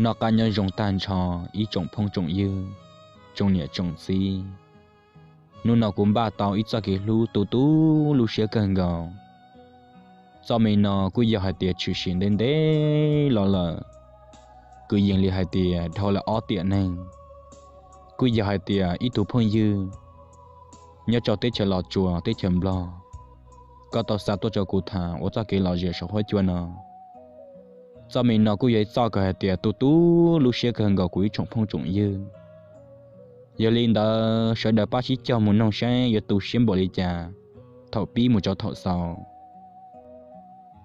Noj qab nyob zoo tag nrho ib tsoom phooj tsoom ywg, tsoom niam tsoom txiv. Hnub no kuv npaj tau ib txoj kev hlub tu tu lub siab kawg nkaus. Txoj me no kuj yog hais tias tshwm sim ntev ntev los lawm, kwv yees li hais tias dhau lawm ob tiam neeg. Kuj yog hais tias ib tug phooj ywg nyob rau teb chaws Los Tsuas teb chaws Nplog, koj tau xa tuaj rau kuv tham ua txoj kev lom zem saum huab cua no. Txoj me no kuj yog ib txoj kawg hais tias tu tu lub siab kawg nkaus kuv ib tsoom phooj tsoom ywg. Yog li ntawd sawv daws pab sib cog mus noog saib yuav tu siab npaum li cas thaum pib mus rau thaum xaus.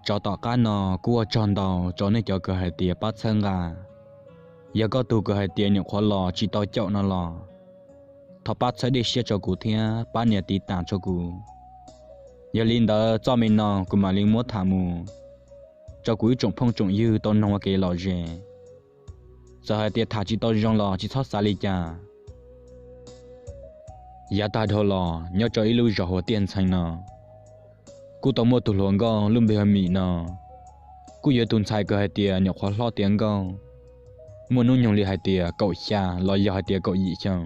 Tsov tom qab no kuj ua tsaug ntau rau nej cov kawg hais tias pab txhawb nqa. Yog koj tug kawg hais tias nyuam qhuav los tsis tau caum no los, thov pab txhawb dej siab rau kuv thiab pab nias tiv tas rau kuv. Yog li ntawd txoj me no kuv mam li muab tham mus rau kuv ib tsoom phooj tsoom ywg tau noog ua kev lom zem. Txawm hais tias tham tsis tau zoo los tsis txhob xav li cas. Yav tag dhau los nyob rau ib lub zos hu ua Tiaj Ntxhee no, kuj tau muaj tus hluas nkauj lub npe hu Mim no, kuj yog tus ntxhais kawg hais tias nyuam qhuav hlob tiav nkauj, muaj hnub nyoog li hais tias kaum xya los yog hais tias kaum yim xyoo.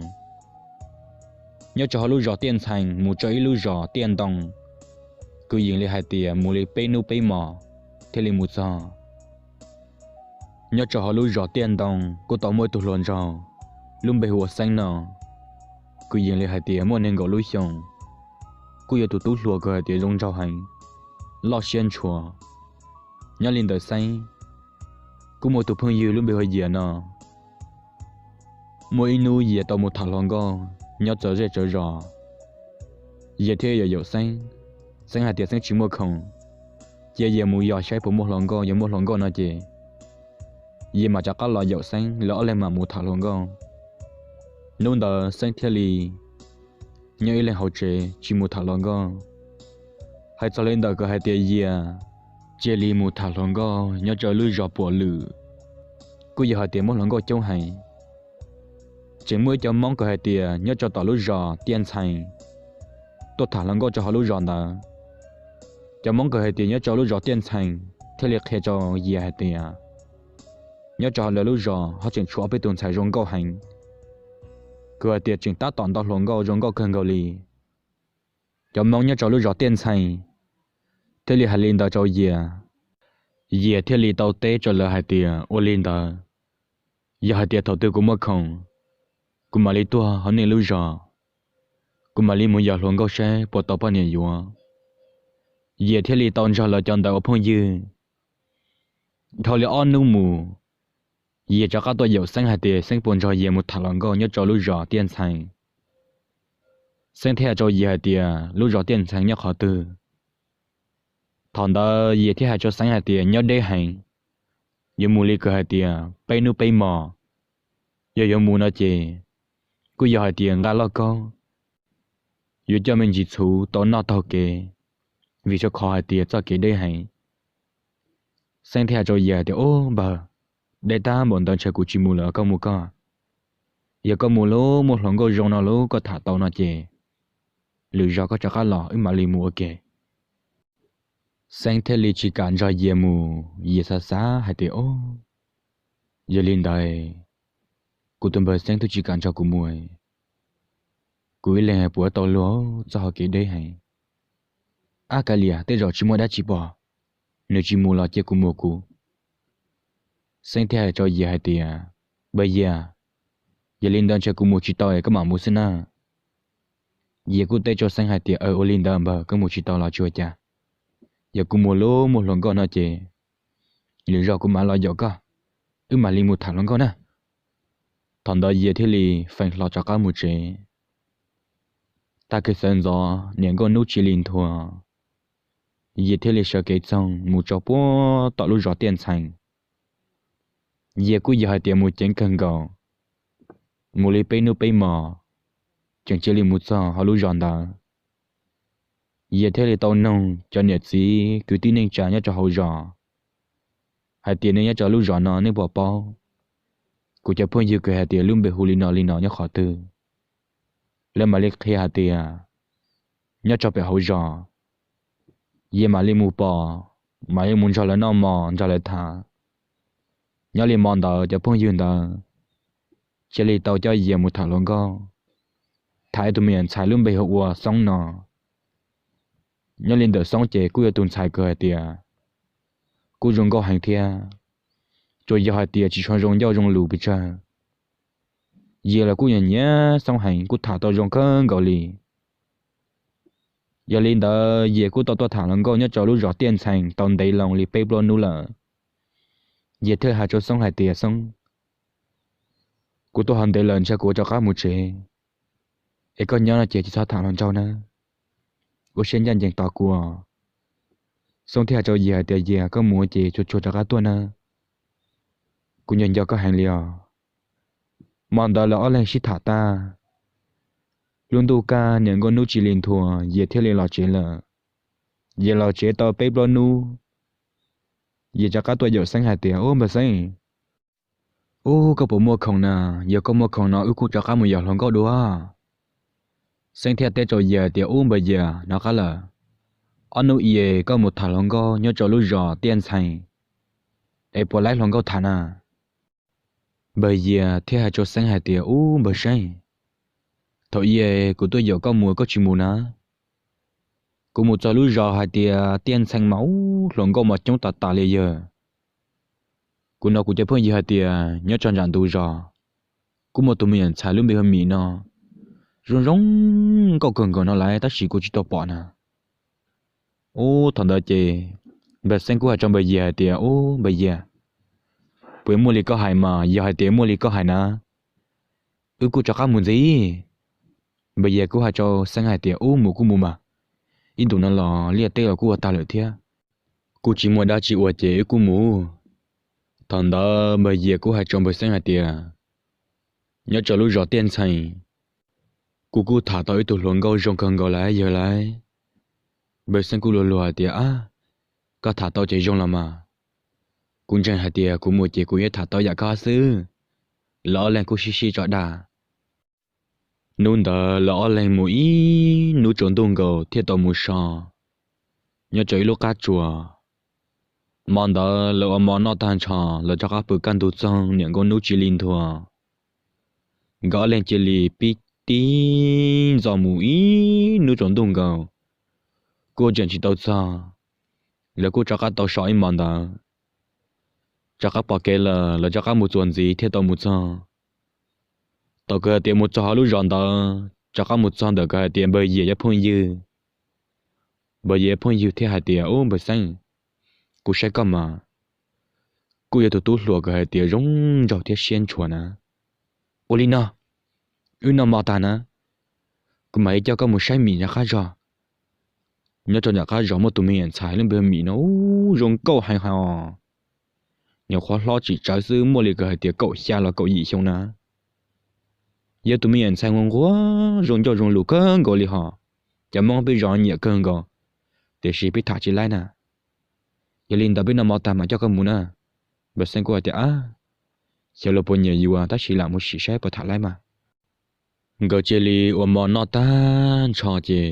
Nyob rau hauv lub zos Tiaj Ntxhee mus rau ib lub zos Tiaj Ntoo, kwv yees li hais tias mus li peb hnub peb hmos thiaj li mus txog. Nyob rau hauv lub zos Tiaj Ntoo kuj tau muaj ib tug hluas nraug lub npe hu ua Xeeb no, kwv yees li hais tias muaj nees nkaum lub xyoo, kuj yog tus tub hluas kawg hais tias zoo nraug heev, loj siab ntshua. Nyob li ntawm Xeeb kuj muaj tus phooj ywg lub npe hu ua Yias no. Muaj ib hnub Yias tau mus tham hluas nkauj nyob txawv zej txawv zos, Yias thiaj yaum yaum Xeeb. Xeeb hais tias Xeeb tsis muaj khoom, cia Yias mus yos saib puas muaj hluas nkauj, yog muaj hluas nkauj no ces Yias mam rov qab los yaum Xeeb, lawv ob leeg mam mus tham hluas nkauj. Hnub ntawd Xeeb thiaj li nyob ib leeg hauv tsev tsis mus tham hluas nkauj. Hais txog li ntawm kawg hais tias Yias cia li mus tham hluas nkauj nyob rau lub zos Puam Lwm, kuj yog hais tias muaj hluas nkauj coob heev. Tseem muaj ib cov Hmoob kawg hais tias nyob rau tom lub zos Tiaj Ntxhee tuaj tham hluas nkauj rau hauv lub zos ntawd. Cov Hmoob kawg hais tias nyob rau lub zos Tiaj Ntxhee thiaj li qhia rau Yias hais tias nyob rau hauv lawv lub zos ho tseem tshuav ob peb tus ntxhais zoo nkauj heev, kawg hais tias tseem tab tom ntau hluas nkauj zoo nkauj kawg nkaus li. Cov Hmoob nyob rau lub zos Tiaj Ntxhee thiaj li hais li ntawd rau Yias. Yias thiaj li tau teb rau lawv hais tias ua li ntawd, yog hais tias thaum twg kuv muaj khoom, kuv mam li tuaj hauv nej lub zos, kuv mam li mus yos hluas nkauj saib puas tau poj niam yuav. Yias thiaj li tau nrog lawv cov ntawd ua phooj ywg. Dhau li ob hnub mus, Yias rov qab tuaj yaum Xeeb hais tias Xeeb puas nrog Yias mus tham hluas nkauj nyob rau lub zos Tiaj Ntxhee. Xeeb thiaj hais rau Yias hais tias lub zos Tiaj Ntxhee nyob qhov twg. Thaum ntawd Yias thiaj hais rau Xeeb hais tias nyob deb heev, yuav mus li kawg hais tias peb hnub peb hmos. Yog yuav mus no ces kuj yog hais tias nqa lauj kaub, yuav coj me ntsis txhuv tau noj taug kev, vim rau qhov hais tias txoj kev deb heev. Xeeb thiaj hais rau Yias hais tias ub npawg, deb tag npaum ntawd ntshe kuv tsis mus lawm, koj mus koj. Yog koj mus lub muaj hluas nkauj zoo no lub koj tham tau no ces lwm zaus koj rov qab los wb mam li mus ua ke. Xeeb thiaj li tsis kam nrog Yias mus, Yias xav xav hais tias ub, yog li ntawd kuv tus npawg Xeeb twb tsis kam nrog kuv mus, kuv ib leeg puas tau luag txoj hau kev deb heev. Ab kav liam, tej zaum tsis muaj dab tsi pom, nws tsis mus los cia kuv mus kuv. Xeeb thiaj hais rau Yias hais tias npawg Yias, yog li ntawd ntshe kuv mus tsis tau es koj mam mus xwb na. Yias kuj teb rau Xeeb hais tias ua li ntawd npawg, koj mus tsis tau los tsis ua cas, yog kuv mus lub muaj hluas nkauj no ces lwm zaus kuv mam los yaum koj, wb mam li mus tham hluas nkauj na. Thaum ntawd Yias thiaj li feem hlo rov qab mus tsev. Tag kis sawv ntxov niam nkauj hnub tsis li nthua, Yias thiaj li sawv kev txoog mus rau puag tom lub zos Tiaj Ntxhee. Yias kuj yog hais tias mus ceev kawg nkaus, mus li peb hnub peb hmos, tseem cia li mus txog hauv lub zos ntawd. Yias thiaj li tau noog cov niam txiv kwv tij neej tsa nyob rau hauv zos hais tias nej nyob rau lub zos no nej puas paub kuv cov phooj ywg kawg hais tias lub npe hu li no li no nyob qhov twg. Lawv mam li qhia hais tias nyob rau pem hauv zos. Yias mam li mus pom, mam li mus nrog lawv noj mov nrog lawv tham. Nyob li hmo ntawd cov phooj ywg ntawd cia li tau coj Yias mus tham hluas nkauj, tham ib tug me nyuam ntxhais lub npe hu ua Xoob no. Nyob li ntawm Xoob ces kuj yog tus ntxhais kawg hais tias kuj zoo nkauj heev thiab, tsuas yog hais tias tsis tshua zoo ncauj zoo lus pes tsawg. Yias los kuj nyiam nyiam Xoob heev, kuj tham tau zoo kawg nkaus li. Yog li ntawd Yias kuj tau tuaj tham hluas nkauj nyob rau lub zos Tiaj Ntxhee tau ntev loo li peb plaub hnub lawm. Yias thiaj hais rau Xoob hais tias, Xoob, kuv tuaj ho ntev lawm, ntshe kuv ua rov qab mus tsev, es koj nyob no ces tsis txhob tham hluas nraug na, ua siab ncaj ncees tos kuv os. Xoob thiaj hais rau Yias hais tias, Yias, koj mus ces tsuag tsuag rov qab tuaj na, kuv nco nco koj heev li os. Hmo ntawd lawv ob leeg sib tham tag, lub ntuj kaj niam nkauj hnub cia li nthua, Yias thiaj li los tsev lawm. Yias los tsev tau peb plaub hnub, Yias rov qab tuaj yaum Xeeb hais tias, Ub, npawg Xeeb, ub, koj puas muaj khoom na? Yog koj muaj khoom no wb kuj rov qab mus yos hluas nkauj dua. Xeeb thiaj teb rau Yias tias, Ub, npawg Yias, hnov qab lawm, ob hnub i koj mus tham hluas nkauj nyob rau lub zos Tiaj Ntxhee, es puas laib hluas nkauj tham na? Npawg Yias thiaj hais rau Xeeb hais tias, Ub, npawg Xeeb, thaum i kuv tuaj yaum koj mus koj tsis mus na. Kuv mus txog lub zos hais tias Tiaj Ntxhee mas ub, hluas nkauj mas coob tas tas li yawg. Kuv hnov kuv cov phooj ywg hais tias nyob rau nram ntug zos kuj muaj tus me nyuam ntxhais lub npe hu Mim no, zoo zoo nkauj kawg nkaus no lawm tab sis kuv tsis tau pom na. Ub, thaum ntawd ces npawg Xeeb kuj hais rau npawg Yias hais tias, Ub, npawg Yias, puas muaj li koj hais mas? Yog hais tias muaj li koj hais na, wb kuj rov qab mus ntxiv. Npawg Yias kuj hais rau Xeeb hais tias, Ub, mus kuj mus mas, ib ntus no los liaj teb los kuj ua tag lawm thiab, kuj tsis muaj dab tsi ua ces wb kuj mus. Thaum ntawd npawg Yias kuj hais rau npawg Xeeb hais tias, Nyob rau lub zos Tiaj Ntxhee, kuv kuj tham tau ib tug hluas nkauj zoo kawg nkaus lawm yawg lawm. Npawg Xeeb kuj luag luag hais tias, Ab, koj tham tau ces zoo los mas. Kuv ntseeg hais tias kuv mus ces kuv yuav tham tau yam koj xwb. Lawv ob leeg kuj sib sib tso dag. Hnub ntawd lawv ob leeg mus ib hnub tsaus ntuj nkaus thiaj tau mus so nyob rau ib lub qab tsuas. Hmo ntawd lawv ua hmo noj tag nrho, lawv rov qab pw kaj ntug txoog, niam nkauj hnub cia li nthua. Nkawd ob leeg cia li pib tib ntxo mus ib hnub tsaus ntuj nkaus, kuj tseem tsis tau txog. Lawv kuj rov qab tau so ib hmo ntawd, rov qab pom kev lawm, lawv rov qab mus txuas ntxiv thiaj tau mus txog. Thaum kawg hais tias mus txog hauv lub zos ntawd, rov qab mus txog ntawm kawg hais tias npawg Yias cov phooj ywg. Npawg Yias cov phooj ywg thiaj hais tias, Ub, npawg Xeeb, kuv saib koj mas kuj yog tus tub hluas kawg hais tias zoo nraug thiab siab ntshua na. Ua li no, wb noj hmo tag na, kuv mam li coj koj mus saib Mim nram qab zos. Nyob rau nram qab zos muaj tus me nyuam ntxhais lub npe Mim no, ub, zoo nkauj heev os. Nyuam qhuav hlob tsis tsawg xwb, muaj li kawg hais tias kaum xya los kaum yim xyoo na. Yog tus me nyuam ntxhais nquag nquag, zoo ncauj zoo lus kawg nkaus li hos. Cov Hmoob peb zos nyiam kawg nkaus, tiam sis peb tham tsis laib na. Yog li ntawd peb noj hmo tag mam coj koj mus na. Npawg Xeeb kuj hais tias, Ab, xyov luag puas nyiam yus tab sis lam mus sim saib puas tham laib mas. Nkawd cia li ua hmo noj tag nrho ces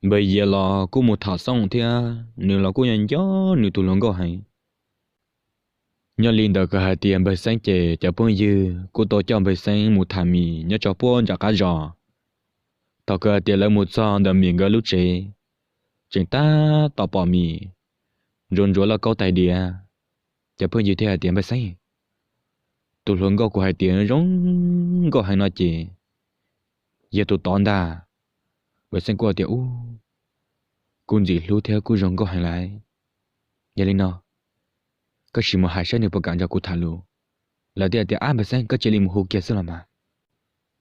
npawg Yias los kuj mus tham Xoob thiab, nws los kuj nco nco nws tus hluas nkauj heev. Nyob li ntawd kawg hais tias npawg Xeeb ces cov phooj ywg kuj tau coj npawg Xeeb mus tham Mim nyob rau puag nram qab zos. Thaum kawg hais tias lawv mus txog ntawm Mim nkawd lub tsev, tseem tab tom pom Mim ntsuav ntsuav lauj kaub tais diav. Cov phooj ywg thiaj hais tias, Npawg Xeeb, tus hluas nkauj kuv hais tias zoo nkauj heev no ces yog tus tod ntag. Npawg Xeeb kuj hais tias, Ub, kuj ntxim hlub thiab kuj zoo nkauj heev lawm. Yog li no, koj sim mus hais saib nws puas kam nrog kuv tham lus. Lawv thiaj tias, Ab, npawg Xeeb, koj cia li mus hu kiag xwb los mas.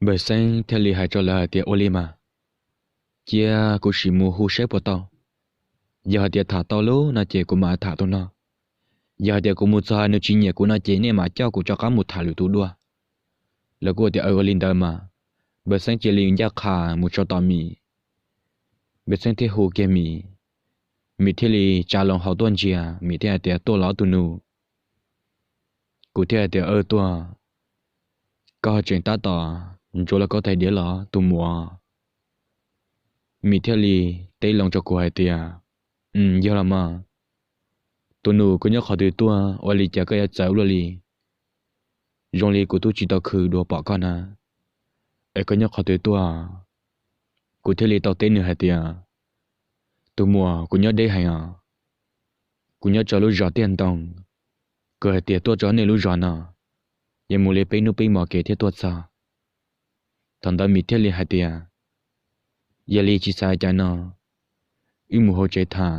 Npawg Xeeb thiaj li hais rau lawv hais tias, Ua li mas, cia kuv sim mus hu saib puas tau. Yog hais tias tham tau lub no ces kuv mam tham tus no. Yog hais tias kuv mus txog nws tsis nyiam kuv no ces nej mam coj kuv rov qab mus tham lwm tus dua. Lawv kuj tias, Ua li ntawd mas. Npawg Xeeb cia li ncaj qha mus txog tom Mim. Npawg Xeeb thiaj hu kiag Mim. Mim thiaj li tsa loo hauv tuaj ntsia, Mim thiaj hais tias, Tuaj los tus nus? Kuv thiaj hais tias, Aw, tuaj. Koj tseem tab tom ntsuav lauj kaub tais diav los tus muam? Mim thiaj li teb loo rau kuv hais tias, Yog los mas. Tus nus, koj nyob qhov twg tuaj, ua li cas koj yuav txawv luaj li? zoo li kuv twb tsis tau khwv dua pom koj na, es koj nyob qhov twg tuaj? Kuv thiaj li tau teb nws hais tias, tus muam, kuv nyob deb heev os, kuv nyob rau lub zos Tiaj Ntoo, koj hais tias tuaj rau nej lub zos no, yuav mus li peb hnub peb hmos kev thiaj tuaj txog. Thaum ntawd Mim thiaj li hais tias, yog li tsis xav cas no, wb mus hauv tsev tham,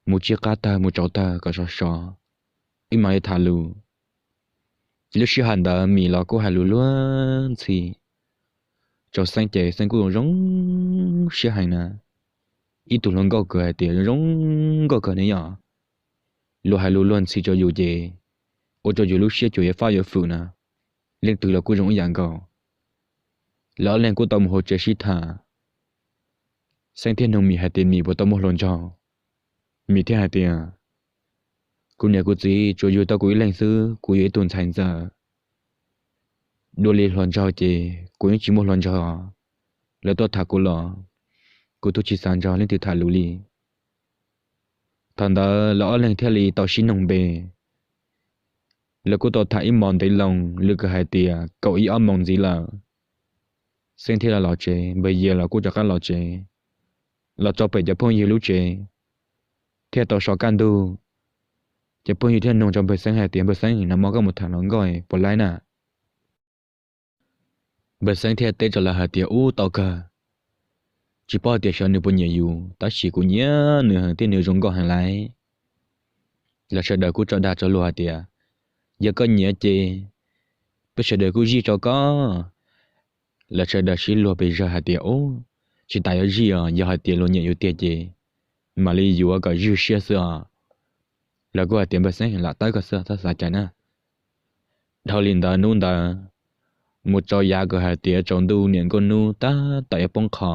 mus tsib qab tawg mus tsau tawg kom sov sov, wb mam li tham lus. Lub sij hawm ntawd Mim los kuj hais lus luag ntxhi rau Xeeb ces Xeeb kuj zoo zoo siab heev na. Ib tug hluas nkauj kawg hais tias zoo zoo nkauj kawg ne yom. Luag hais lus luag ntxhi rau yus ces ua rau yus lub siab cuag yuav faj yuav fwm na, leej twg los kuj zoo ib yam nkaus. Lawv ob leeg kuj tau mus hauv tsev sib tham. Xeeb thiaj nug Mim hais tias Mim puas tau muaj hluas nraug. Mim thiaj hais tias, kuv niam kuv txiv tsuas yug tau kuv ib leeg xwb, kuv yog ib tug ntxhais ntxawm, dua li hluas nraug ces kuv yeej tsis muaj hluas nraug. Lawv tuaj tham kuv los kuv twb tsis xav nrog leej twg tham lus li. Thaum ntawd lawv ob leeg thiaj li tau sib noog npe. Lawv kuj tau tham ib hmos ntev loo, lwm kawg hais tias kaum ib ob moos ntxiv lawm, Xeeb thiaj los tsev, npawg Yias los kuj rov qab los tsev, los rau pem cov phooj ywg lub tsev, thiaj tau so kaj ntug. Cov phooj ywg thiaj nug rau npawg Xeeb hais tias, npawg Xeeb, nag hmo koj mus tham hluas nkauj puas laib na? Npawg Xeeb thiaj teb rau lawv hais tias, ub, tau kawg. Tsis paub hais tias xyov nws puas nyiam yus, tab sis kuv nyiam nws heev thiab nws zoo nkauj heev lawm. Lawv sawv daws kuj tso dag rau luag hais tias, yog koj nyiam ces peb sawv daws kuj zij rau koj. Lawv sawv daws sib luag pes zawg hais tias, ub, tsis tas yuav zij os, yog hais tias luag nyiam yus tiag ces mam li yuav kom zwj siab xwb os. Lawv kuj hais tias, npawg Xeeb, lam tawb koj xwb, txhob xav cas na. Dhau li ntawd hnub ntawd mus rau yav kawg hais tias tsaus ntuj niam nkauj hnub tab tom yuav poob qho.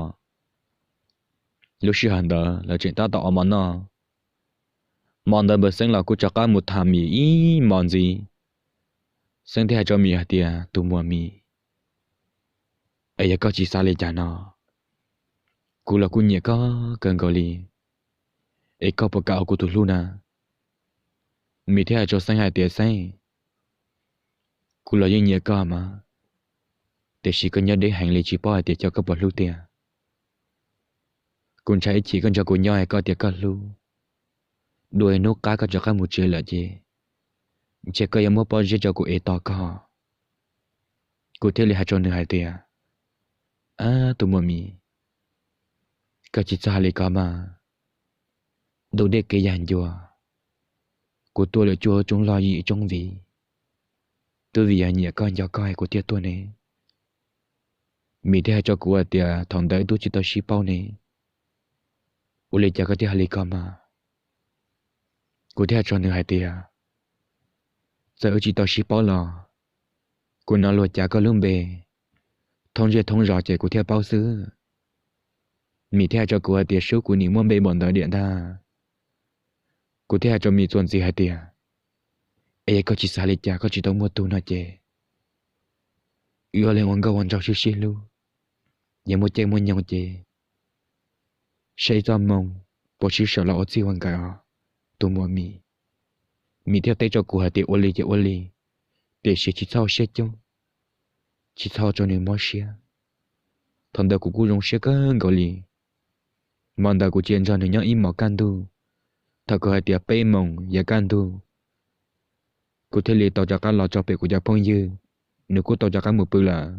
Lub sij hawm ntawd lawv tseem tab tom ua mov noj. Hmo ntawd npawg Xeeb los kuj rov qab mus tham Mim ib hmos ntxiv. Xeeb thiaj hais rau Mim hais tias, tus muam Mim, es yog koj tsis xav li cas no, kuv los kuj nyiam koj kawg nkaus li, es koj puas kam ua kuv tus hlub na? Mim thiaj hais rau Xeeb hais tias, Xeeb, kuv los yeej nyiam koj mas, tiam sis koj nyob deb heev li tsis paub hais tias koj puas hlub tiag. Kuv ntshai ib chim koj nrog kuv nyob es koj tias koj hlub, dua ib hnub qab koj rov qab mus tsev lawm ces ntshe koj yuav muab pob zeb rau kuv ev tos koj. Kuv thiaj li hais rau nws hais tias, ab, tus muam Mim, koj tsis txhob hais li ko mas. Ntuj deb kev yag ncua, kuv tuaj lawm cuaj tsoob loj yim tsoob viv, twb vim yog nyiam koj nco koj es kuv thiaj tuaj ne. Mim thiaj hais rau kuv hais tias, thaum ntawd wb twb tsis tau sib paub ne, ua li cas koj thiaj hais li ko mas? Kuv thiaj hais rau nws hais tias, txawm wb tsis tau sib paub los kuv hnov luag cav koj lub npe thoob zej thoob zos ces kuv thiaj paub xwb. Mim thiaj hais rau kuv hais tias, sub, kuv nim muaj npe npaum ntawd diam ntag. Kuv thiaj hais rau Mim txuas ntxiv hais tias, es yog koj tsis xav li cas, koj tsis tau muaj tug no ces wb ua leej ua nkauj ua nraug sib sib hlub, yog muaj caij muaj nyoog ces saib ib txoj hmoo puas sib sawv los ua txij ua nkawm os, tus muam Mim. Mim thiaj teb rau kuv hais tias, ua li ces ua li, tiam sis tsis txhob siab coob, tsis txhob rau nws mob siab. Thaum ntawd kuv kuj zoo siab kawg nkaus li. Hmo ntawd kuv cia nrog nws nyob ib hmos kaj ntug, thaum kuv hais tias peb moos yav kaj ntug, kuv thiaj li tau rov qab los rau pem kuv cov phooj ywg, nws kuj tau rov qab mus pw lawm.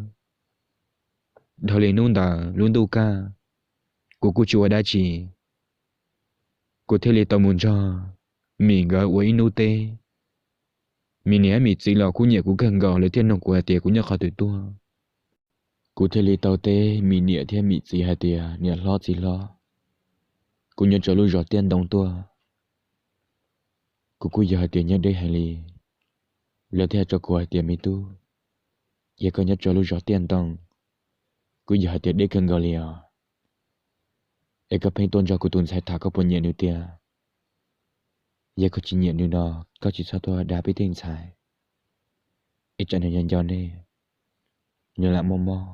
Dhau li hnub ntawd lub ntuj kaj, kuv kuj tsis ua dab tsi, kuv thiaj li tau mus nrog Mim nkawd ua ib hnub teb. Mim niam Mim txiv los kuj nyiam kuv kawg nkaus, lawv thiaj nug kuv hais tias kuv nyob qhov twg tuaj. Kuv thiaj li tau teb Mim niam thiab Mim txiv hais tias, niam hlob txiv hlob, kuv nyob rau lub zos Tiaj Ntoo tuaj. Kuv kuj yog hais tias nyob deb heev li. Lawv thiaj hais rau kuv hais tias, me tub, yog koj nyob rau lub zos Tiaj Ntoo, kuj yog hais tias deb kawg nkaus li os. Es koj pheej tuaj nrog kuv tus ntxhais tham, koj puas nyiam nws tiag? Yog koj tsis nyiam nws no, koj tsis txhob tuaj dag peb tej ntxhais, ib tsam nws nco nco nej, nws lam mob mob.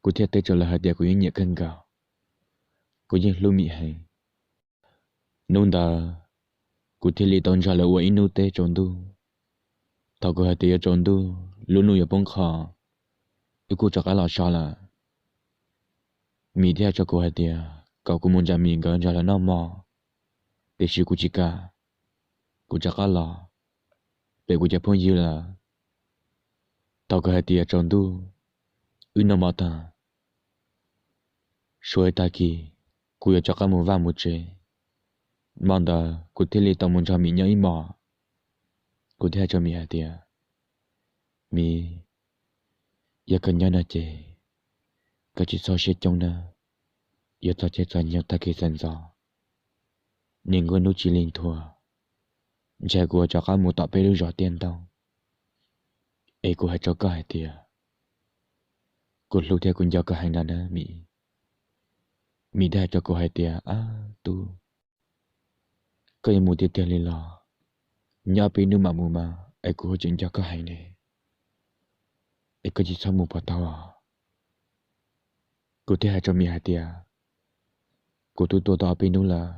Kuv thiaj teb rau lawv hais tias kuv yeej nyiam kawg nkaus, kuv yeej hlub Mim heev. Hnub ntawd, kuv thiaj li tau nrog lawv ua ib hnub teb tsaus ntuj. Thaum kuv hais tias yuav tsaus ntuj, lub hnub yuav poob qho, wb kuj rov qab los so lawm. Mim thiaj hais rau kuv hais tias kom kuv mus nrog Mim nkawd nrog lawv noj hmo, tiam sis kuv tsis kam, kuv rov qab los pem kuv cov phooj ywg lawm. Thaum kuv hais tias tsaus ntuj, wb noj hmo tag, sawv ib tag kis kuv yuav rov qab mus vaj mus tsev. Hmo ntawd kuv thiaj li tau mus nrog Mim nyob ib hmos. Kuv thiaj hais rau Mim hais tias, Mim, yog koj nyob no ces koj tsis txhob siab coob na. Yuav txog caij txog nyoog tag kis sawv ntxov, niaj nkuaj hnub tsis lig nthua, ntshe kuv yuav rov qab mus tom peb lub zos Tiaj Ntoo. Es kuv hais rau koj hais tias kuv hlub thiab kuv nco koj heev no na Mim. Mim thiaj hais rau kuv hais tias, Ab tub, koj yuav mus tiag tiag li los? Nyob ob peb hnub mam mus mas es kuv tseem nco koj heev ne. Es koj tsis txhob mus puas tau os? Kuv thiaj hais rau Mim hais tias, Kuv twb tuaj tau ob peb hnub lawm,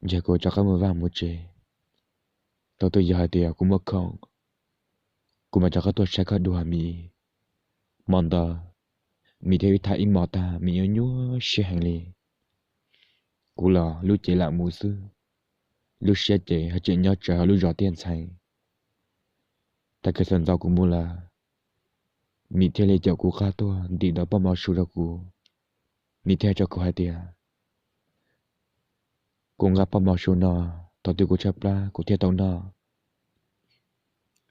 ntshe kuv rov qab mus vaj mus tsev. Thaum twg yog hais tias kuv muaj khoom, kuv mam rov qab tuaj saib koj dua Mim. Hmo ntawd Mim thiab wb tham ib hmos tag Mim nyuaj nyuaj siab heev li. Kuv los lub cev lam mus xwb, lub siab ces ho tseem nyob tsawv hauv lub zos Tiaj Ntxhee. Tag kis sawv ntxov kuv mus lawm, Mim thiaj li caum kuv qab tuaj ntim ntawm pob mov su rau kuv. Mim thiaj hais rau kuv hais tias, Kuv nqa pob mov su no, thaum twg kuv tshaib plab kuv thiaj tau noj.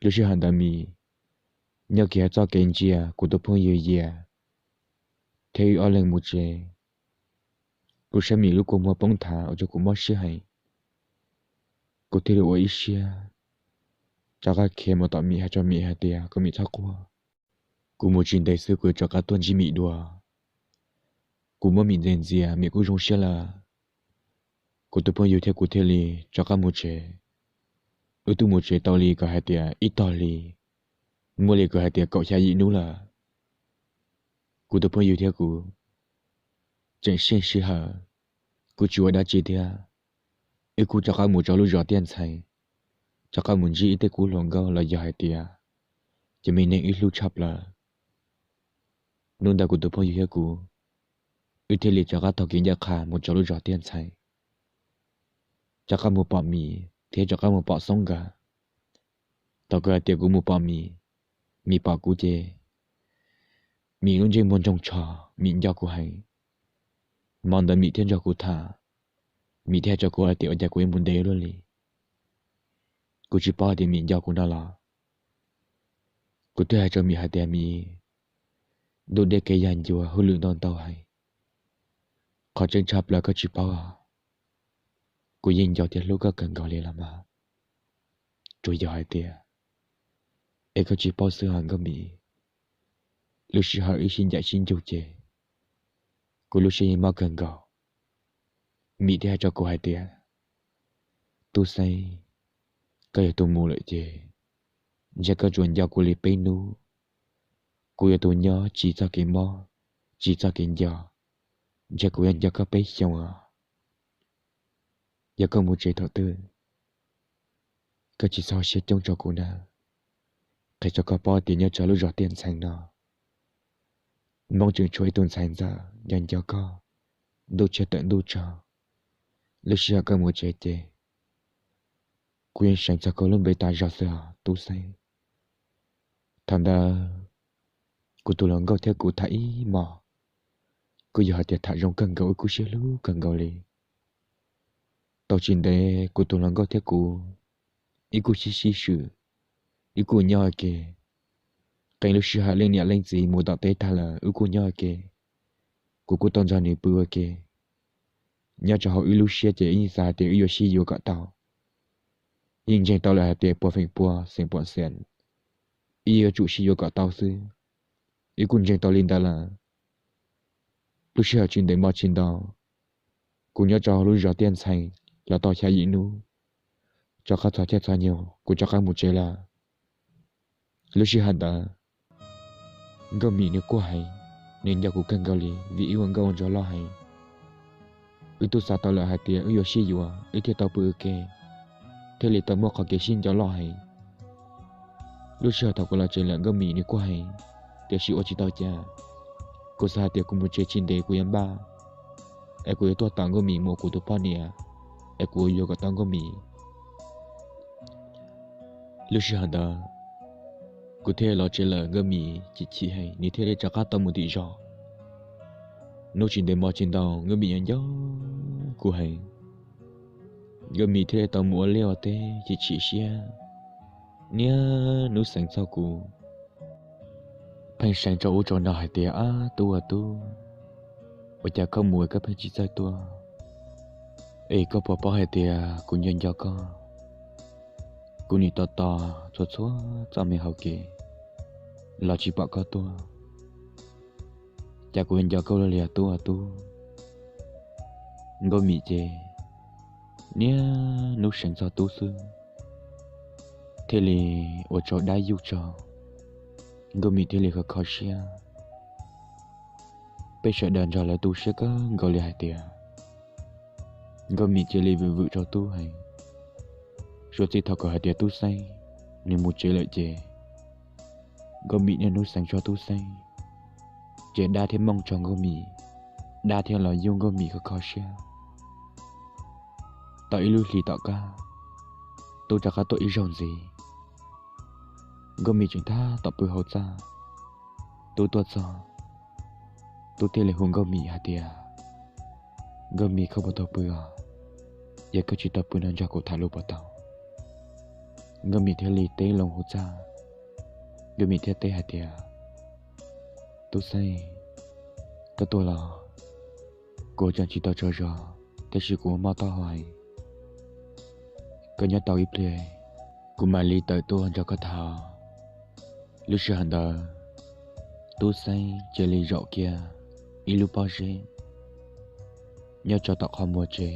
Lub sij hawm ntawd Mim nyob kiag txoj kev ntsia kuv tus phooj ywg Yias thiab wb ob leeg mus tsev. Kuv saib Mim lub kua muag poob nthav ua rau kuv mob siab heev. Kuv thiaj li ua ib siab rov qab khiav mus tom Mim hais rau Mim hais tias kom Mim txhob quaj. Kuv mus tsis ntev xwb kuv yuav rov qab tuaj ntsib Mim dua. Kuv muab Mim ntxias ntxias Mim kuj zoo siab lawm. Kuv tus phooj ywg thiab kuv thiaj li rov qab mus tsev. Wb twb mus tsev tau li kom hais tias ib tog hli, muaj li kom hais tias kaum xya yim hnub lawm. Kuv tus phooj ywg thiab kuv tseem seej sij hawm, kuj tsis ua dab tsi thiab. Wb kuj rov qab mus rau lub zos Tiaj Ntxhee, rov qab mus ntsib ib tug kuv hluas nkauj los yog hais tias cov me neeg wb hlub tshaj plaws. Hnub ntawd kuv tus phooj ywg thiab kuv, wb thiaj li rov qab taug kev ncaj qha mus rau lub zos Tiaj Ntxhee, rov qab mus pom Mim thiab rov qab mus pom Xoob nkawd. Thaum kuv hais tias kuv mus pom Mim, Mim pom kuv ces Mim lub ntsej muag ntsoog tsho, Mim nco kuv heev. Hmo ntawd Mim thiaj nrog kuv tham, Mim thiaj hais rau kuv hais tias ua cas kuv yuav mus ntev luaj li. Kuv tsis paub hais tias Mim nco kuv no los. Kuv thiaj hais rau Mim hais tias, Mim, ntuj deb kev yag ncua, hauj lwm ntau ntau heev. Qhov tseeb tshaj plaws koj tsis paub, kuv yeej nco thiab hlub koj kawg nkaus li los mas. Tsuas yog hais tias, es koj tsis paub xwb os Nkauj Mim. Lub sij hawm wb sib ncaim sib ntsug ces kuv lub siab yeej mob kawg nkaus. Mim thiaj hais rau kuv hais tias, Tub Xeeb, koj yog tus mus lawm ces ntshe koj tsuas nco kuv li peb hnub. Kuv yog tus nyob tsim txoj kev mob, tsim txoj kev nco, ntshe kuv yuav nco koj peb xyoos os. Yog koj mus tsev thaum twg, koj tsis txhob siab coob rau kuv na. Qhia rau koj paub tias nyob rau lub zos Tiaj Ntxhee no, Hmoob tseem tshuav ib tug ntxhais ntxawm nco nco koj, ntuj tshiab tawm ntuj tsaus. Lub sij hawm koj mus tsev ces kuv yeej seev txog koj lub npe tas zog xwb os Tub Xeeb. Thaum ntawd kuv tus hluas nkauj thiab kuv tham ib hmos, kuj yog hais tias tham zoo kawg nkaus, wb kuj sib hlub kawg nkaus li. Tau tsis ntev kuv tus hluas nkauj thiab kuv, wb kuj sib sib swm, wb kuj nyob ua ke. Qee lub sij hawm leej niam leej txiv mus tom teb tag lawm wb kuj nyob ua ke. Kuv kuj tau nrog nws pw ua ke. Nyob rau hauv wb lub siab ces wb yeej xav hais tias wb yuav sib yuav kom tau. Yeej ntseeg tau lawm hais tias puas feem pua xeem pua xees, wb yuav tsum sib yuav kom tau xwb. Wb kuj ntseeg tau li ntawd lawm. Lub sij hawm tsis ntev hmo tsis ntau, kuv nyob rau hauv lub zos Tiaj Ntxhee los tau xya yim hnub, rov qab txog caij txog nyoog kuv rov qab mus tsev lawm. Lub sij hawm ntawd, Nkauj Mim nws quaj heev, nws nco kuv kawg nkaus li vim wb ua nkauj ua nraug loj heev. Wb twb xav tau lawm hais tias wb yuav sib yuav wb thiaj tau pw ua ke, thiaj li tau muaj qhov kev sib nco loj heev. Lub sij hawm thaum kuv los tsev lawm Nkauj Mim nws quaj heev, tiam sis ua tsis tau cas. Kuv xav hais tias kuv mus tsev tsis ntev kuv yuav npaj, es kuv yuav tuaj tos Nkauj Mim mus ua kuv tus poj niam, es kuv yuav kom tau Nkauj Mim. Lub sij hawm ntawd kuv thiaj los tsev lawm, Nkauj Mim chim chim heev, nws thiaj li rov qab tau mus tim zos. Hnub tsis ntev hmo tsis ntau Nkauj Mim nco nco kuv heev, Nkauj Mim thiaj li tau mus ua liaj ua teb chim chim siab, niaj hnub xeev txog kuv, pheej seev rau ub rau no hais tias, Ab tub ua tub, ua cas koj mus koj pheej tsis txawj tuaj? Es koj puas paub hais tias kuv nco nco koj, kuv nim tos tos txhua txhua txoj me hauv kev los tsis pom koj tuaj, cas kuv nco koj luaj li os tub ua tub. Nkauj Mim ces niaj hnub seev txog tub xwb, thiaj li ua rau dab yuj tsaug, Nkauj Mim thiaj li kho kho siab. Peb sawv daws nrog lawv tu siab kawg nkaus li hais tias Nkauj Mim cia li vwm vwm rau tub heev. Suav txij thaum kawg hais tias Tub Xeeb nws mus tsev lawm ces Nkauj Mim niaj hnub xeev txog Tub Xeeb, ces dab thiaj mooj tsaug Nkauj Mim, dab thiaj los yuj Nkauj Mim kho kho siab. Tau ib lub hlis tom qab, tub rov qab tuaj ib zaug ntxiv. Nkauj Mim tseem tab tom pw hauv txaj, tub tuaj txog, tub thiaj li hu Nkauj Mim hais tias, Nkauj Mim, koj puas tau pw os? Yog koj tsis tau pw no nrog kuv tham lus puas tau? Nkauj Mim thiaj li teb loo hauv txaj, Nkauj Mim thiaj teb hais tias, Tub Xeeb, koj tuaj los? Kuv tseem tsis tau tsaug zog, tab sis kuv muaj mob taub hau heev. Koj nyob tau ib pliag, kuv mam li tawm tuaj nrog koj tham. Lub sij hawm ntawd, Tub Xeeb cia li zaum kiag ib lub pob zeb nyob rau tom qhov muag tsev,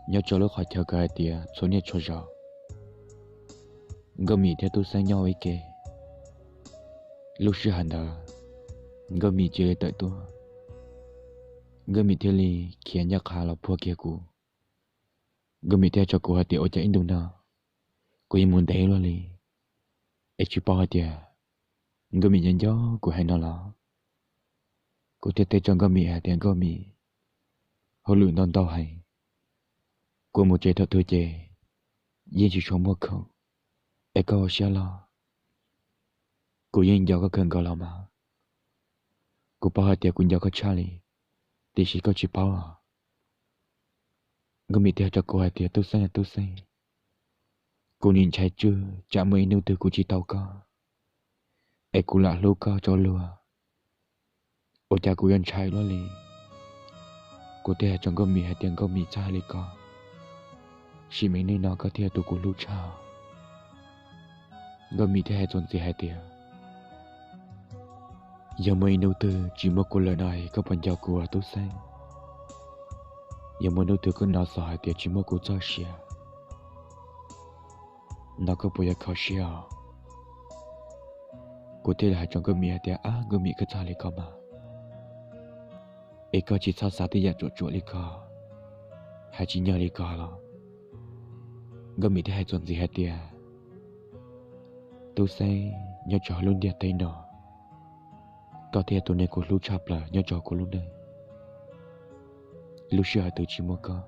nyob rau lub qhov chaw kawg hais tias txhua niaj txhua zaus Nkauj Mim thiab Tub Xeeb nyob ua ib ke. Lub sij hawm ntawd, Nkauj Mim cia li tawm tuaj, Nkauj Mim thiaj li khiav ncaj qha los puag kiag kuv. Nkauj Mim thiaj teb rau kuv hais tias, Ua cas ib ntus no kuv yeej mus ntev luaj li, es tsis paub hais tias Nkauj Mim nyob nco kuv heev no los? Kuv thiaj teb rau Nkauj Mim hais tias, Nkauj Mim, hauj lwm ntau ntau heev, kuv mus tsev thaum twg ces yeej tsis tshua muaj khoom, es koj ua siab loj. Kuv yeej nco koj kawg nkaus los mas, kuv paub hais tias kuv nco koj tshaj li, tiam sis koj tsis paub os. Nkauj Mim thiaj rau kuv hais tias, Tub Xeeb, Tub Xeeb, kuv nim ntshai tsam muaj ib hnub twg kuv tsis tau koj, es kuv lam hlub koj tsaus luag, ua cas kuv yuav ntshai luaj li. Kuv thiaj hais rau Nkauj Mim hais tias, Nkauj Mim, txhob hais li ko, sim neej no koj thiaj yog tus kuv hlub tshaj. Nkauj Mim thiaj hais txuas ntxiv hais tias, Yog muaj ib hnub twg tsis muaj kuv lawm no koj puas nco kuv, Tub Xeeb? Yog muaj hnub twg koj hnov xov hais tias tsis muaj kuv txoj sia no koj puas yuav kho siab os? Kuv thiaj li hais rau Nkauj Mim hais tias, Ab Nkauj Mim, koj txhob hais li ko mas, es koj tsis txhob xav tej yam ruam ruam li ko, hais tsis nyog li ko los. Nkauj Mim thiaj hais txuas ntxiv hais tias, Tub Xeeb, nyob rau lub ntiaj teb no, koj thiaj yog tus neeg kuv hlub tshaj plaws nyob rau kuv lub neej. Lub sij hawm twg tsis muaj koj,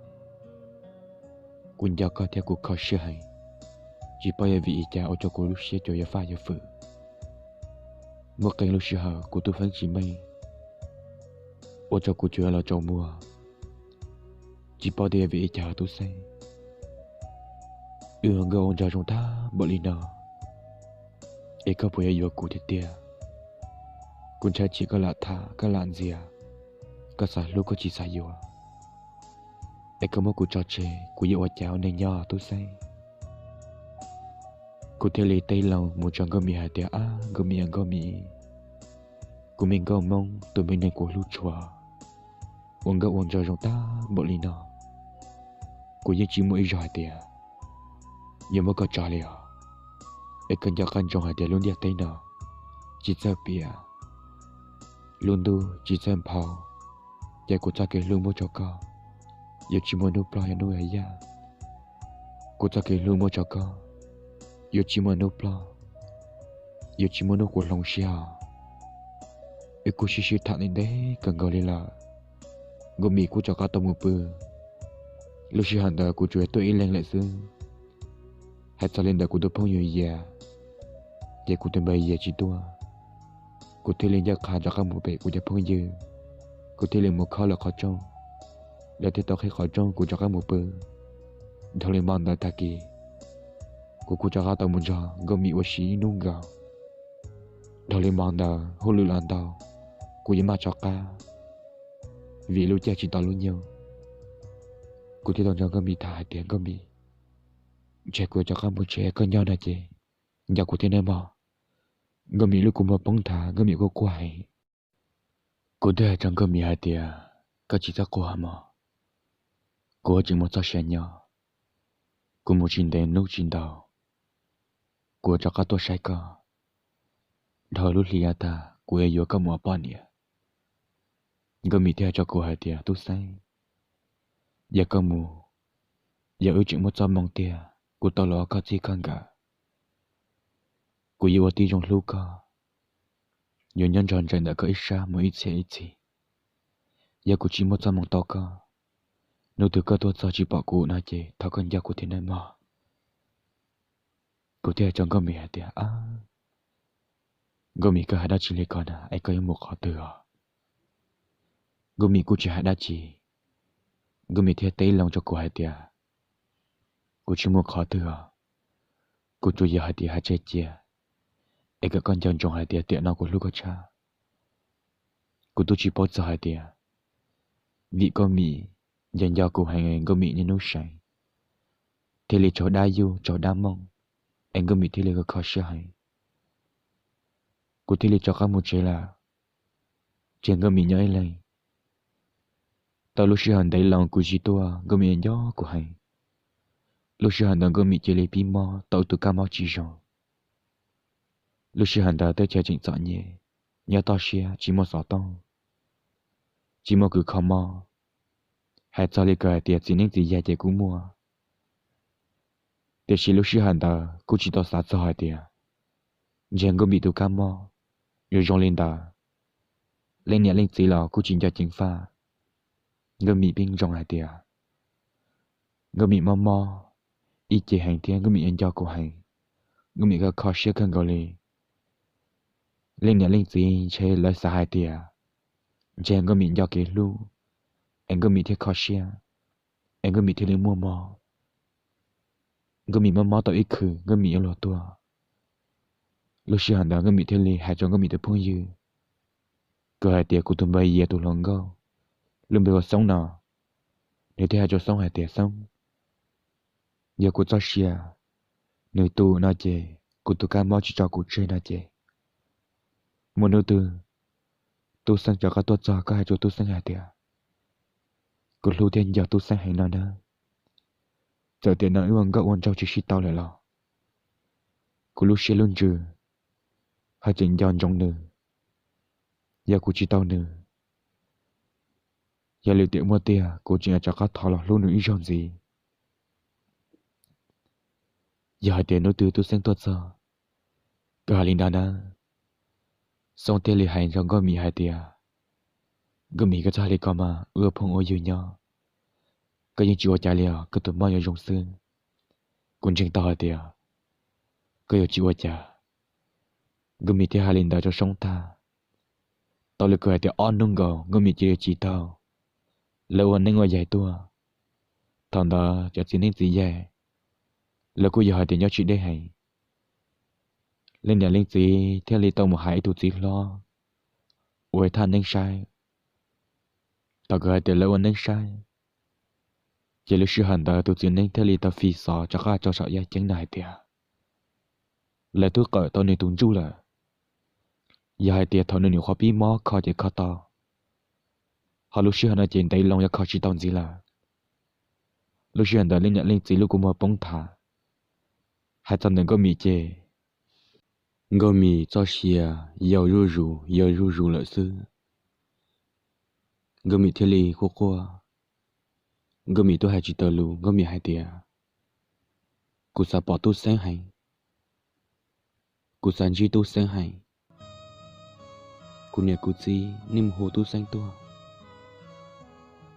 kuv nco koj thiab kuv kho siab heev, tsis paub yog vim li cas ua rau kuv lub siab tsuas yuav faj yuav fwm. Muaj qee lub sij hawm kuv tus feeb tsis meej, ua rau kuv tsuas yuav los tsaus muag, tsis paub tias yog vim li cas, Tub Xeeb. Wb ua nkauj ua nraug zoo tag npaum li no, es koj puas yuav yuav kuv tiag tiag? Kuv ntshai tsam koj lam tham koj lam ntxias, koj xav hlub koj tsis xav yuav, es koj muab kuv tso tseg kuv yuav ua cas ua neej nyob, Tub Xeeb? Kuv thiaj li teb loo mus rau Nkauj Mim hais tias, Ab Nkauj Mim, Nkauj Mim, kuv me nkauj Hmoob tus me neeg kuv hlub tshua, ua nkauj ua nraug zoo tag npaum li no, kuv yeej tsis muaj ib zaug hais tias yuav muab koj tso li os. Es koj nco qab ntsoov hais tias lub ntiaj teb no tsis txawj piam, lub ntuj tsis txawj nphau, ces kuv txoj kev hlub muab rau koj yuav tsis muaj hnub ploj hnub yog yaj. Kuv txoj kev hlub muab rau koj yuav tsis muaj hnub ploj, yuav tsis muaj hnub kuv hloov siab os. Wb kuj sib sib tham ntev ntev kawg nkaus li lawm, Nkauj Mim kuj rov qab tau mus pw. Lub sij hawm ntawd kuv tsuas yog tuaj ib leeg lawm xwb. Hais txog li ntawd kuv tus phooj ywg Yias, ces kuv tus npawg Yias tsis tuaj, kuv thiaj li ncaj qha rov qab mus pem kuv cov phooj ywg. Kuv thiaj li mus khob lawv qhov rooj, lawv thiaj tau qhib qhov rooj kuv rov qab mus pw. Dhau li hmo ntawd tag kis, kuv kuj rov qab tau mus nrog Nkauj Mim ua si ib hnub nkaus. Dhau li hmo ntawd hauj lwm los ntau, kuv yuav maj rov qab vim lub caij tsis tau lub nyoog. Kuv thiaj tau nrog Nkauj Mim tham hais tias, Nkauj Mim, ntshe kuv yuav rov qab mus tsev, koj nyob no ces nco kuv thiab nawb mog. Nkauj Mim lub kua muag poob nthav, Nkauj Mim quaj quaj heev. Kuv thiaj hais rau Nkauj Mim hais tias, koj tsis txhob quaj mog, kuv tseem muaj txoj sia nyob, kuv mus tsis ntev hnub tsis ntau, kuv rov qab tuaj saib koj. Dhau lub hli yav tag kuv yuav yuav koj mus ua poj niam. Nkauj Mim thiaj hais rau kuv hais tias, Tub Xeeb, yog koj mus, yog wb tseem muaj txoj hmoo tiag, kuv tau los ua koj txij koj nkawm, kuv yuav ua tib zoo hlub koj, yuav nyob nrog nraim ntawm koj ib sab mus ib txhiab ib txhis. Yog kuv tsis muaj txoj hmoo tau koj, hnub twg koj tuaj txog tsis pom kuv no ces thov koj nco kuv thiab nawb mog. Kuv thiaj hais rau Nkauj Mim hais tias, Ab, Nkauj Mim, koj hais dab tsi li ko na, es koj yuav mus qhov twg os? Nkauj Mim kuj tsis hais dab tsi, Nkauj Mim thiaj teb loo rau kuv hais tias, Kuv tsis mus qhov twg os, kuv tsuas yog hais tias hais tseg cia, es kom koj nco ntsoov hais tias tiam no kuv hlub koj tshaj. Kuv twb tsis paub txog hais tias vim Nkauj Mim nco nco kuv heev, Nkauj Mim niaj hnub seev, thiaj li raug dab yuj raug dab mooj, es Nkauj Mim thiaj li kho siab heev. Kuv thiaj li rov qab mus tsev lawm, tseg Nkauj Mim nyob ib leeg. Tau lub sij hawm ntev loo kuv tsis tuaj, Nkauj Mim nco kuv heev. Lub sij hawm ntawd Nkauj Mim cia li pib mob tau tus kab mob tsis zoo. Lub sij hawm ntawd teb chaws tseem txom nyem, nyob toj siab tsis muaj xov tooj, tsis muaj kws kho mob. Hais txog li kawg hais tias txiv neeb txiv yaig ces kuj muaj, tiam sis lub sij hawm ntawd kuj tsis tau xav txog hais tias ntshe Nkauj Mim tus kab mob yuav zoo li ntawd. Leej niam leej txiv los kuj tsis nco ceev faj. Nkauj Mim pheej ntsoov hais tias Nkauj Mim mob mob ib ce heev thiab Nkauj Mim yuav nco kuv heev, Nkauj Mim kho kho siab kawg nkaus li. Leej niam leej txiv ntshe lawv xav hais tias ntshe Nkauj Mim nco kev hlub, es Nkauj Mim thiaj kho siab, es Nkauj Mim thiaj li muaj mob. Nkauj Mim mob mob tau ib khw Nkauj Mim yuav luag tuag. Lub sij hawm ntawd Nkauj Mim thiaj li hais rau Nkauj Mim tus phooj ywg, kws hais tias kuv tus npawg Yias tus hluas nkauj, lub npe hu ua Xoob no, nws thiaj hais rau Xoob hais tias, Xoob, yog kuv txoj sia nws tu no ces kuv tus kab mob tsis tso kuv tseg no ces muaj hnub twg Tub Xeeb rov qab tuaj txog koj hais rau Tub Xeeb hais tias kuv hlub thiab nco Tub Xeeb heev no na. Txawm tiam no wb ua nkauj ua nraug tsis sib tau lawm los kuv lub siab lub ntsws ho tseem nco ntsoov nws. Yog kuv tsis tau nws, yog lwm tiam muaj tiag kuv tseem yuav rov qab thov los hlub nws ib zaug ntxiv. Yog hais tias hnub twg Tub Xeeb tuaj txog, koj hais li ntawd na. Xoob thiaj li hais rau Nkauj Mim hais tias, Nkauj Mim, koj txhob hais li ko mas, wb ua phooj ua ywg nyob, koj yeej tsis ua cas li os, koj tus mob yuav zoo xwb. Kuv ntseeg tau hais tias koj yuav tsis ua cas. Nkauj Mim thiaj hais li ntawd rau Xoob tag. Tau li kawg hais tias ob hnub nkaus Nkauj Mim cia li tsis tau, lawv ua neeb ua yaig tuaj. Thaum ntawd cov txiv neeb txiv yaig, lawv kuj yog hais tias nyob tsis deb heev. Leej niam leej txiv thiaj li tau mus hais ib tug txiv hlob ua ib thaj neeb saib. Thaum kawg hais tias lawv ua neeb saib, ces lub sij hawm ntawd tus txiv neeb thiaj li tau fi xov rov qab rau saum yaj ceeb no hais tias lawv twb qawm tau nws tus ntsuj lawm. Yog hais tias thaum nws nyuam qhuav pib mob kho ces kho tau, ho lub sij hawm no ces ntev loo yuav kho tsis tau ntxiv lawm. Lub sij hawm ntawd leej niam leej txiv lub kua muag poob thav. Hais txog ntawm Nkauj Mim ces Nkauj Mim txoj sia yau zuj zus yau zuj zus lawm xwb. Nkauj Mim thiaj li quaj quaj. Nkauj Mim twb hais tsis tau lus, Nkauj Mim hais tias, Kuv xav pom Tub Xeeb heev. Kuv xav ntsib Tub Xeeb heev. Kuv niam kuv txiv nej mus hu Tub Xeeb tuaj,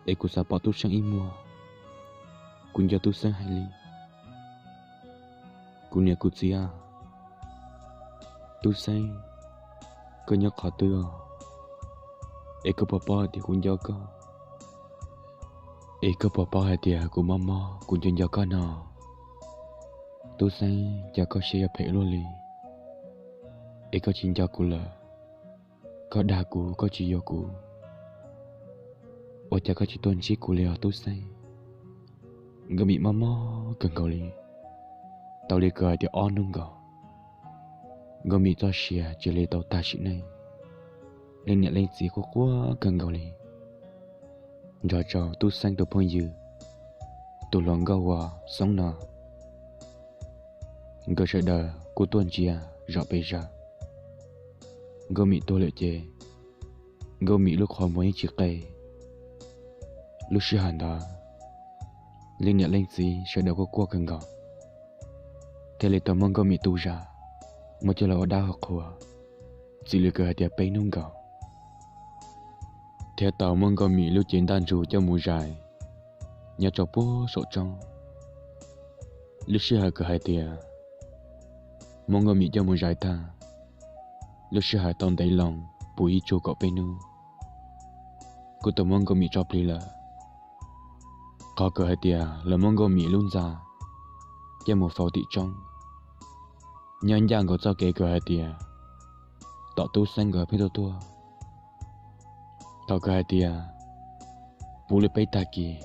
es kuv xav pom Tub Xeeb ib muag. Kuv nco Tub Xeeb heev li. Kuv niam kuv txiv a, Tub Xeeb, koj nyob qhov twg os? Es koj puas paub hais tias kuv nco koj? Es koj puas paub hais tias kuv mob mob kuv nco nco koj no? Tub Xeeb, cas koj siab yuav phem luaj li, es koj tsis nco kuv lawm? Koj dag kuv, koj tsis yuav kuv, ua cas koj tsis tuaj ntsib kuv li os Tub Xeeb? Nkauj Mim mob mob kawg nkaus li, tau li kawg hais tias ob hnub nkaus. Nkauj Mim txoj sia cia li tau tag sim neej. Leej niam leej txiv quaj quaj kawg nkaus li, nrog rau Tub Xeeb tus phooj ywg, tus hluas nkauj uas Xoob no, nkawd sawv daws kuj tuaj ntsia zom pes zaws. Nkauj Mim tuag lawm ces Nkauj Mim lub qhov muag yeej tsis qe. Lub sij hawm ntawd, leej niam leej txiv sawv daws kuj quaj kawg nkaus, thiaj li tau muab Nkauj Mim tu zam, muab coj los ua dab hau qhua, txij li kawg hais tias peb hnub nkaus, thiab tau muab Nkauj Mim lub cev ntaj ntsug coj mus zais nyob rau puag saum roob. Lub sij hawm kawg hais tias muab Nkauj Mim coj mus zais tag, lub sij hawm tau ntev loo puv ib tsug kaum peb hnub, kuj tau muab Nkauj Mim tso plig lawm. Qhov kawg hais tias lawv muab Nkauj Mim lub ntxa coj mus faus tim roob, nyob ncaj nkaus txoj kev kawg hais tias tom Tub Xeeb nkawd pheej tuaj tuaj. Thaum kawg hais tias puv li peb tag kis,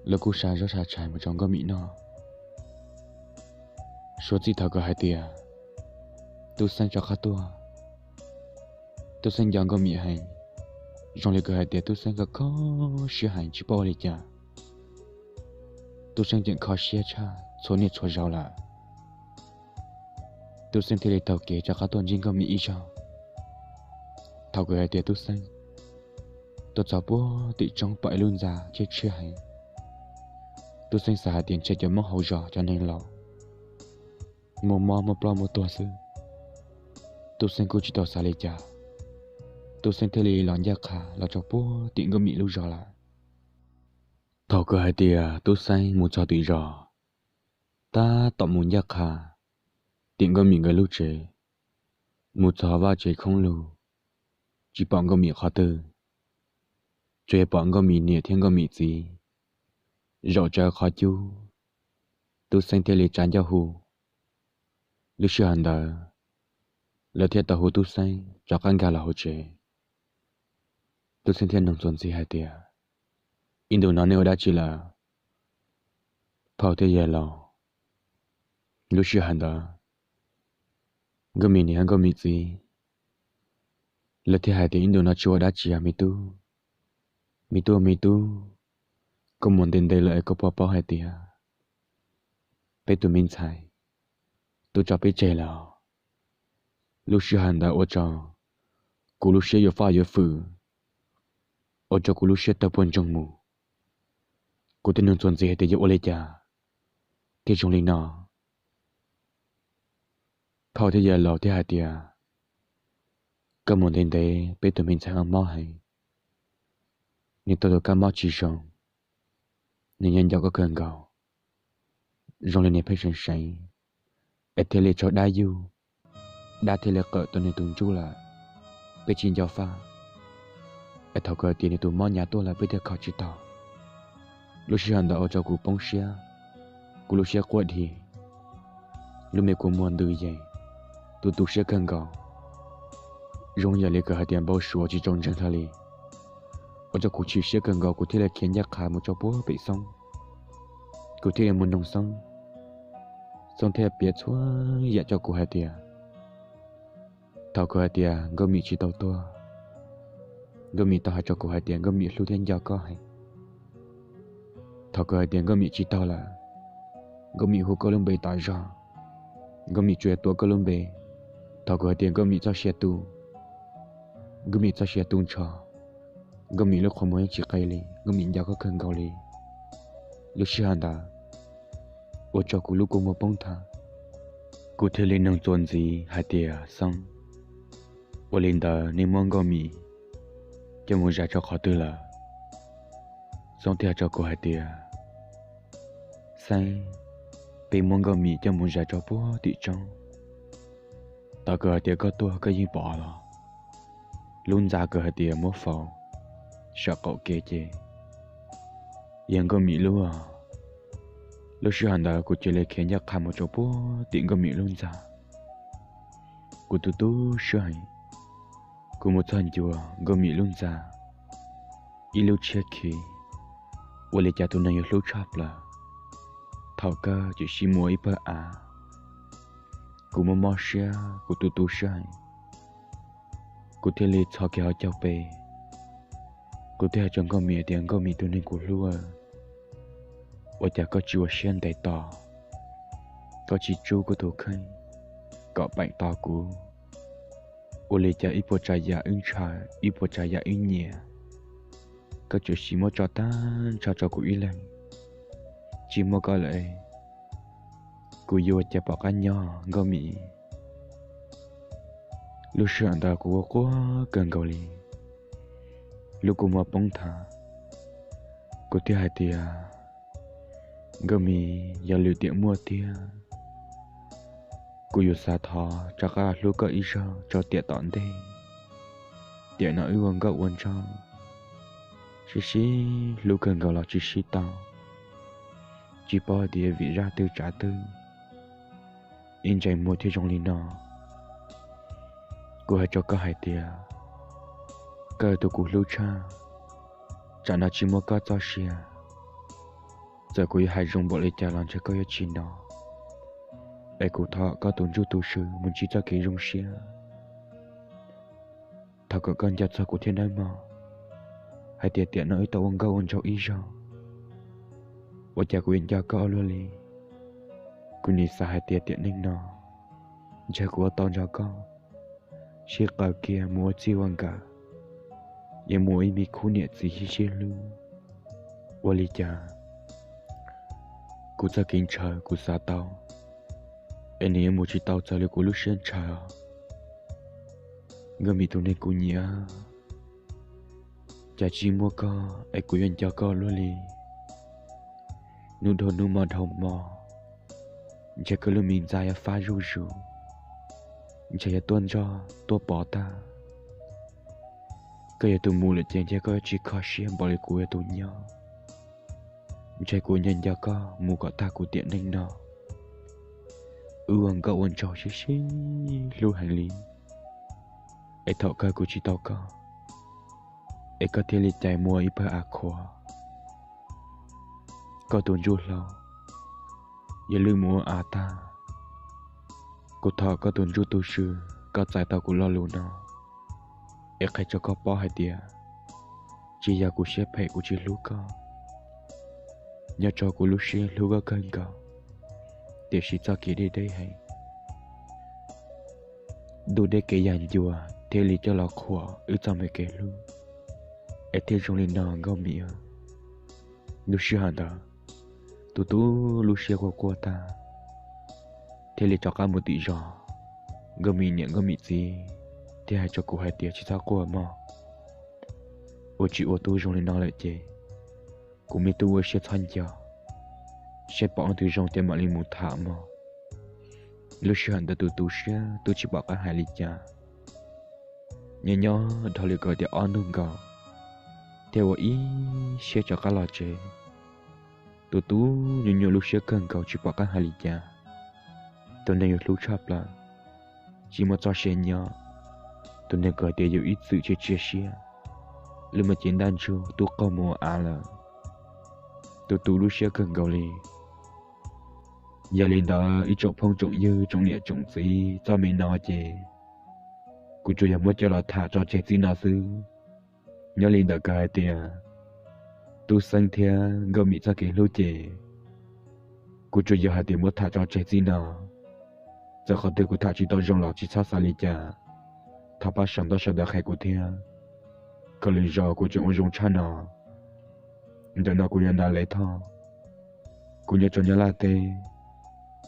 lawv kuj sa zaub sa tshais mus rau Nkauj Mim noj. Suav txij thaum kawg hais tias Tub Xeeb rov qab tuaj, Tub Xeeb nco Nkauj Mim heev, zoo li kawg hais tias Tub Xeeb kho kho siab heev tsis paub ua li cas. Tub Xeeb tseem kho siab tshaj txhua niaj txhua zaus lawm. Tub Xeeb thiaj li taug kev rov qab tuaj ntsib Nkauj Mim ib zaug. Thaum kawg hais tias Tub Xeeb tuaj txog puag tim roob pom ib lub ntxa tshiab tshiab heev. Tub Xeeb xav hais tias ntshe cov Hmoob hauv zos cov neeg laus muaj mob muaj ploj muaj tuag xwb. Tub Xeeb kuj tsis tau xav li cas, Tub Xeeb thiaj li los ncaj qha los rau puag tim Nkauj Mim lub zos lawm. Thaum kawg hais tias Tub Xeeb mus txog tim zos, tab tom mus ncaj qha tim Nkauj Mim nkawd lub tsev, mus txog vaj tsev khoob lug, tsis pom Nkauj Mim qhov twg, tsuas yog pom Nkauj Mim niam thiab Nkauj Mim txiv zaum tsawv qhov cub. Tub Xeeb thiaj li tsa ncauj hu. Lub sij hawm ntawd, lawv thiaj tau hu Tub Xeeb rov qab nkag los hauv tsev. Tub Xeeb thiaj nug txuas ntxiv hais tias, ib ntus no nej ua dab tsi lawm, phauj thiab yawg laus? Lub sij hawm ntawd, Nkauj Mim niam thiab Nkauj Mim txiv lawv thiaj hais tias, ib ntus no tsis ua dab tsi os me tub. Me tub, me tub, koj mus ntev ntev lawm es koj puas paub hais tias peb tus me ntxhais twb tso peb tseg lawm? Lub sij hawm ntawd ua rau kuv lub siab yuav faj yuav fwm, ua rau kuv lub siab tawg puag ntsoog mus. Kuv thiaj nug txuas ntxiv hais tias yog ua li cas thiaj zoo li no. Phauj thiab yawg laus thiaj hais tias, koj mus ntev ntev peb tus me ntxhais mob heev, nws tau tus kab mob tsis zoo, nws nyob nco koj kawg nkaus, zoo li nws pheej seev seev, es thiaj li raug dab yug, dab thiaj li qawm tau nws tus ntsuj lawm. Peb tsis nco faj, es thaum kawg tias nws tus mob nyav tuaj lawm peb thiaj kho tsis tau. Lub sij hawm ntawd ua rau kuv poob siab, kuv lub siab quaj dhi, lub me kua muag ntws yees, tu tu siab kawg nkaus, zoo yam li kawg hais tias npau suav tsis txaus ntseeg hlo li. Ua rau kuv chim siab kawg nkaus, kuv thiaj li khiav ncaj qha mus rau puag pem Xoob. Kuv thiaj li mus noog Xoob, Xoob thiaj piav txhua yam rau kuv hais tias, thaum kawg hais tias Nkauj Mim tsis tau tuag, Nkauj Mim tau hais rau kuv hais tias Nkauj Mim hlub thiab nco koj heev. Thaum kawg hais tias Nkauj Mim tsis taug lawm, Nkauj Mim hu koj lub npe tas zog, Nkauj Mim tsuas tuav koj lub npe. Thaum kawg hais tias Nkauj Mim txoj sia tu, Nkauj Mim txoj sia tu nrho, Nkauj Mim lub qhov muag yeej tsis qe li, Nkauj Mim nco koj kawg nkaus li. Lub sij hawm ntawd ua rau kuv lub kua muag poob thav, Kuv thiaj li nug txuas ntxiv hais tias, Xoob, ua li ntawd nej muab Nkauj Mim coj mus zais rau qhov twg lawm? Xoob thiaj hais rau kuv hais tias, Xeeb, peb muab Nkauj Mim coj mus zais rau puag tim roob. Thaum kawg hais tias koj tuaj koj yeej pom los, lub ntxa kawg hais tias muab faus saum qaum kev ces yog Nkauj Mim lub. Lub sij hawm ntawd kuv cia li khiav ncaj qha mus rau puag tim Nkauj Mim lub ntxa. Kuv tu tu siab heev, kuv mus txog ncua Nkauj Mim lub ntxa, ib lub tshiab khiv, ua li cas tus neeg yuav hlub tshaj plaws. Thaum kawg ces sib muaj ib pawg av. Kuv mob mob siab, kuv tu tu siab heev, kuv thiaj li txhos kiag hauv caug pes. Kuv thiaj hais rau Nkauj Mim tias, Nkauj Mim tus neeg kuv hlub, ua cas koj tsis ua siab ntev tos, koj tsis tsub kuv tus kheej kom peem tos kuv? Ua li cas ib puas tsav yam wb ntshaw, ib puas tsav yam wb nyiam, koj tsuas sim muab tso tag nrho rau kuv ib leeg. Tsis muaj koj lawm, kuv yuav ua cas pom qab nyob Nkauj Mim? Lub sij hawm ntawd kuv ua quaj kawg nkaus li, lub kua muag poob nthav. Kuv thiaj hais tias, Nkauj Mim, yog lwm tiam muaj tiag, kuv yuav xav thov rov qab hlub koj ib zaug rau tiam tom ntej. Tiam no wb ua nkauj ua nraug, sib sib hlub kawg nkaus los tsis sib tau, tsis paub hais tias vim zaj twg tsav twg, ib ntsais muag thiaj zoo li no. Kuv hais rau koj hais tias, koj yog tus kuv hlub tshaj, tsam no tsis muaj koj txoj sia, txawm kuv yuav hais zoo npaum li cas los ntshe koj yuav tsis hnov. Es kuv thov koj tus ntsuj tus sw mus ntsib txoj kev zoo siab. Thov kom koj nco txog kuv thiab nawb mog, hais tias tiam no wb tau ua nkauj ua nraug ib zaug, ua cas kuv yuav nco koj ua luaj li. Kuv nim xav hais tias tiam neej no ntshe kuv ua tau nrog koj sib qawm kiag mus ua txij ua nkawm, yuav mus ua ib me khub niam txiv sib sib hlub. Ua li cas kuv txoj kev ntshaw kuv xav tau, es nws yuav mus tsis tau txog li kuv lub siab ntshaw. Nkauj Mim tus neeg kuv nyiam, cas tsis muaj koj es kuv yuav nco koj luaj li. Hnub dhau hnub hmo dhau hmo, ntshe koj lub me ntxa yuav fab zuj zus, ntshe yuav tuaj nrog tuaj pov tag. Koj yog tus mus lawm ces ntshe koj yuav tsis kho siab npaum li kuv yog tus nyob. Ntshe kuv nco nco koj mus kom tag kuv tiam neej no. Wb ua nkauj ua nraug sib sib hlub heev li, es thaum kawg kuv tsis tau koj, es koj thiaj li cais muaj ib pawg av qhuav. Koj tus ntsuj hlau yog lwj mus ua av tag. Kuv thov koj tus ntsuj tus sw, koj txais tau kuv lo lus no, es qhia rau koj paub hais tias tsis yog kuv siab phem kuv tsis hlub koj. Nyob rau kuv lub siab hlub koj kawg nkaus, tiam sis txoj kev deb deb heev, ntuj deb kev yag ncua thiaj li coj los qhuas wb txoj me kev hlub, es thiaj zoo li no Nkauj Mim. Lub sij hawm ntawd, tus tub lub siab quaj quaj tag, thiaj li rov qab mus tim zos. Nkauj Mim niam Nkauj Mim txiv thiaj hais rau kuv hais tias tsis txhob quaj mog, ua tsis ua tub zoo li no lawm ces kuv me tub ua siab txhob nco, seb pom leej twg zoo ces mam li mus tham mog. Lub sij hawm ntawd tus tub siab tub tsis pom qab hais li cas. Nyob nyob dhau li kom tias ob hnub nkaus, thiaj ua ib siab rov qab los tsev. Tus tub nyuaj nyuaj lub siab kawg nkaus tsis pom qab hais li cas. Tus neeg yus hlub tshaj plaws, tsis muaj txoj sia nyob. Tus neeg kom tias yus ib txwm tsis tsia siab, lub me cev ntaj ntsug tub qaug mus ua av lawm. Tus tub lub siab kawg nkaus li. Yog li ntawd ib tsoom phooj tsoom ywg tsoom niam tsoom txiv, txoj me no ces kuv tsuas yog muab coj los tham tso tseg txij no xwb. Nyob li ntawm kawg hais tias Tub Xeeb thiab Nkauj Mim txoj kev hlub ces kuv tsuas yog hais tias muab tham tso tseg txij no. Txawm qhov twg kuv tham tsis tau zoo los tsis txhob xav li cas, thov pab sawv daws sawv daws qhia kuv thiab. Kom lwm zaus kuv tseem ua zoo tshaj no. Ntawm no kuv yog Ntas Lev Thoj, kuv nyob rau Nyab Laj teb.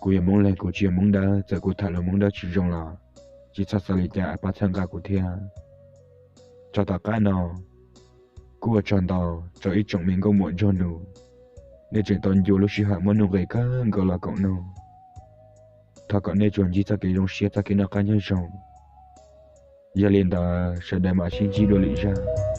Kuv yog Hmoob Leeg, kuv tsis yog Hmoob Dawb, txawm kuv tham lus Hmoob Dawb tsis zoo los tsis txhob xav li cas, pab txhawb nqa kuv thiab. Txog tom qab no, kuj ua tsaug ntau rau ib tsoom me nkauj muam nraug nus, nej tseem tau ncua lub sij hawm muab Nuj Nqis kawg nkaus los koom Nuj. Thov kom nej tsuas ntsib txoj kev zoo siab, txoj kev noj qab nyob zoo. Yog li ntawd sawv daws mam sib ntsib dua lwm zaj.